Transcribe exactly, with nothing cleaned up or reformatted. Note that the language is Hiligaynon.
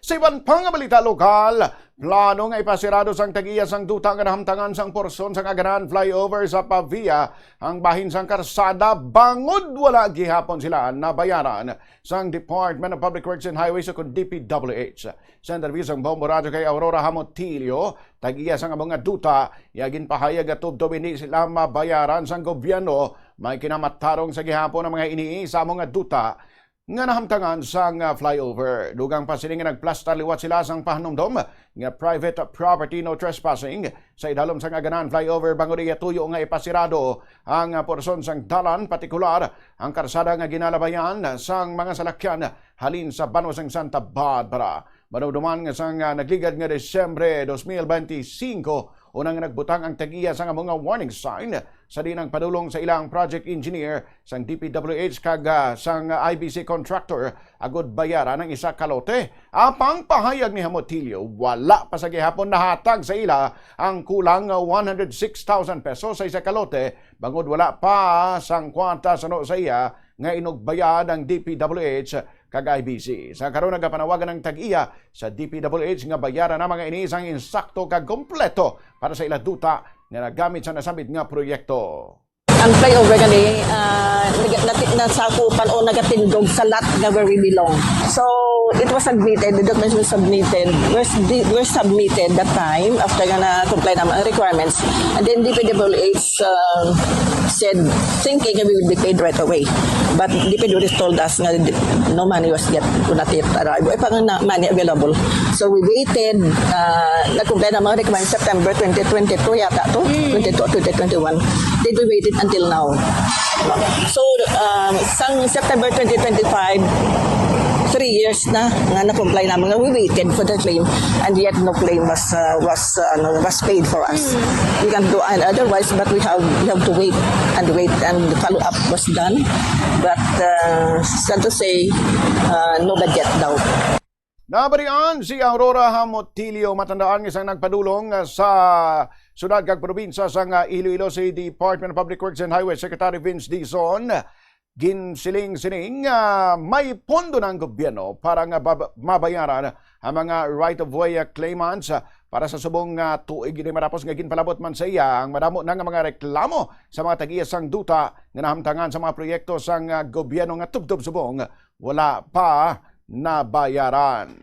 Sa iban pa nga balita lokal, plano nga ipasirado sang tag-iya sang duta nga nahamtangan sang porsyon sang Aganan Flyover sa Pavia ang bahin sang karsada bangod wala gihapon sila nabayaran sang Department of Public Works and Highways o kon D P W H. Sa interview sang Bombo Radyo kay Aurora Hamotilio, tag-iya sang amo nga duta, iya ginpahayag nga tubtob hindi sila mabayaran sang gobyerno, may kinamatarong sa gihapon ang mga ini sa amo nga duta nga nahamtangan sang, ah, flyover. Dugang pa sini nga nagplastar liwat sila sang pahanumdom nga private property, no trespassing, sa idalom sang Aganan Flyover bangod iya tuyo nga ipasirado ang, ah, porsyon sang dalan, partikular ang karsada nga ginalabayan sang mga salakyan halin sa banwa sang Santa Barbara. Madumduman nga sang, ah, nagligad nga Disyembre dos mil benti singko, una nga nagbutang ang tag-iya sang amo nga warning sign sa diin ang padulong sa ilang project engineer sang D P W H kag, ah, sang I B C contractor agud bayaran ang isa ka lote. Apang pahayag ni Hamotilio, wala pa sa gihapon nahatag sa ila ang kulang nga one hundred six thousand pesos sa isa ka lote bangod wala pa sang kwarta suno sa iya nga inugbayad ang D P W H kag I B C. Sa karon, nagapanawagan ang tag-iya sa D P W H nga bayaran ang mga ini sang insakto kag kompleto para sa ila duta nga nagamit sa nasambit nga proyekto. Ang flyover gani, ah, nag-, nati-, nasakupan o nagatindog sa lot nga where we belong. So, it was submitted, the documents were submitted, were, were submitted that time after nga na-comply naman ang requirements. And then D P W H, uh, said, thinking we will be paid right away. But D P W H told us nga di-, no money was yet gonna arrive. Ay, pa nga na money available. So we waited, uh, nag-comply na mga requirements September twenty twenty-two yata to, twenty-two or twenty twenty-one. Then we waited until now. So, um, sang September twenty twenty-five, three years na nga na-comply namin nga we waited for the claim, and yet no claim was, uh, was, uh, ano, was paid for us. We can't do an-, otherwise, but we have, we have to wait and wait, and the follow-up was done. But, uh, sad to say, uh, no budget daw. Nabarian si Aurora Hamotilio, matandaan nga sang nagpadulong, ah, sa siyudad kag probinsya sang, ah, Iloilo si Department of Public Works and Highways Secretary Vince Dizon. Ginsiling sini nga may pondo na ang gobyerno para nga bab-, mabayaran ang mga right-of-way, ah, claimants, ah, para sa subong nga tuig. Ini matapos nga ginpalabot man sa iya ang madamo na nga mga reklamo sa mga tag-iya sang duta nga nahamtangan sa mga proyekto sang, ah, gobyerno nga tubtob subong wala pa nabayaran.